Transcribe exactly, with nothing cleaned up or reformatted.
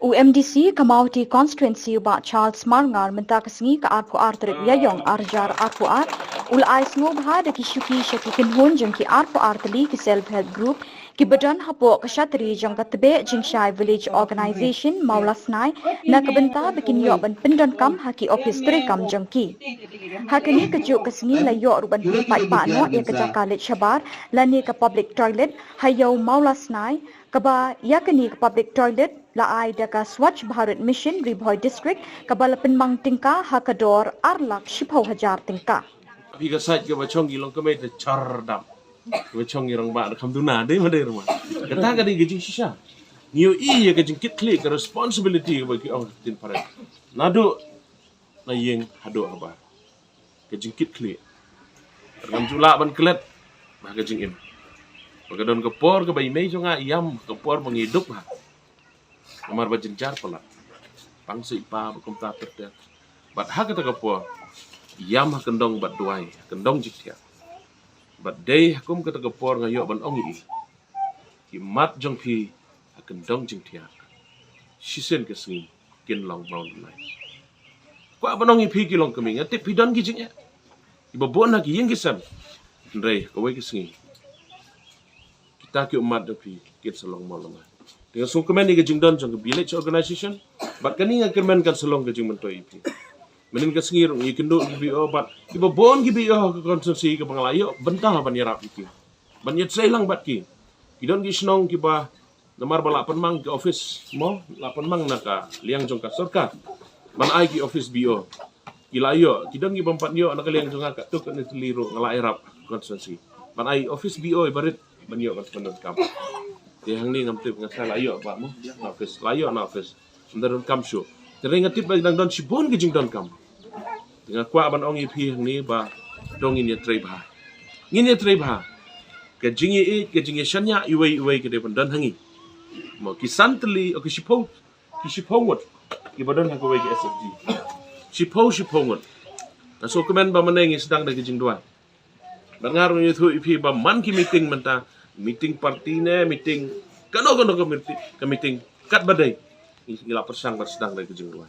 U MDC ka Mawhati Constituency, u Bah Charles Marngar, mynta ka sngi ka arphew ar tarik Ïaïong arhajar arphew ar, u la ai sngewbha da ki shuki sha ki kynhun jong ki arphew ar tylli ki Self Help Group kiba don hapoh ka shatri jong ka Tbeh Jingshai Village Organisation Mawlasnai, na ka bynta ba kin ïoh ban pyndonkam ha ki ophis treikam jong ki. Ha kane kajuh ka sngi la ïoh ruh ban pynpaidbah noh ïa ka jaka leit shabar lane ka public toilet ha Ïew Mawlasnai, kaba ïa kane ka public toilet la ai da ka Swachh Bharat Mission, Ri Bhoi District, kaba la pynmang tyngka ha ka dor ar lak shiphew hajar tyngka. Phi ka sait kaba chong ki long kmie te char dam. Kaba chong ki rong ba da kham duna dei ma dei rma. Kata ka dei ka jingshisha. Ngi ïohi ïa ka jingkitkhlieh, ka responsibility kaba ki ong ha ktien phareng. Naduh na ïing haduh habar. Ka jingkitkhlieh. Ngam ju lah ban klet ba ka jingim. Ba ka don ka por kaba i mei jong nga i ïam ka por ba ngi duk ha. Namar ba jynjar palat. Pang sa i pa ba kumta ter ter. Bad ha kata ka por i ïam ha kyndong bad duwai, ha kyndong jingthiah. Bad dei ha kum kata ka por nga ïoh ban ong ïa i, ki mat jong phi ha kyndong jingthiah shisien ka sngi kin long maw lymai. Kwah ban ong ïa phi ki long kmie, nga tip phi don ki jingeh kiba bun ha ki ïing ki sem. Hynrei kawei ka sngi kita ki ummat jong phi kin sa long maw lymai. Te nga sngewkmen ïa ka jingdon jong ka Village Organisation bad kane nga kyrmen kan sa long ka jingmyntoi ïa phi. Mynnin ka sngi ruh ngi kynduh ki BO bad kiba bun ki BO ha ka constituency kaba nga la ïoh bynta ban ïarap ïa ki, ban ïatrei lang bad ki. Ki don ki shnong kiba namar ba la pynmang ki office mo, la pynmang na ka liang jong ka sorkar ban ai ki office BO. Ki la ïoh, ki don ki bym pat ïoh na ka liang jong nga, katto katne tylli ruh nga la ïarap constituency ban ai office BO iba rit ban ïoh ban pyndonkam. Te hangne ngam tip, nga sa la ïoh ba mo na office, la ïoh na office. Ym da donkam shuh. Te nga tip ba dang don shibun ki jingdonkam. Te nga kwah ban ong ïa phi hangne ba to ngin ïatrei bha. Ngin ïatrei bha. Ka jingïeit, ka jingïashaniah iwei iwei ka dei ban don ha ngi. Mo ki san tylli, o ki shiphew, ki shiphew ngut kiba don ha kawei ka SHG. Shiphew, shiphew ngut. Nga sngewkmen ba mynne ngi sdang da ka jingduwai. Bad nga ruh ngi ïathuh ïa phi ba man ki meeting mynta, meeting party ne meeting kano kano ka meeting, ka meeting katba dei, ngi la pyrshang ban sdang da ka jingduwai.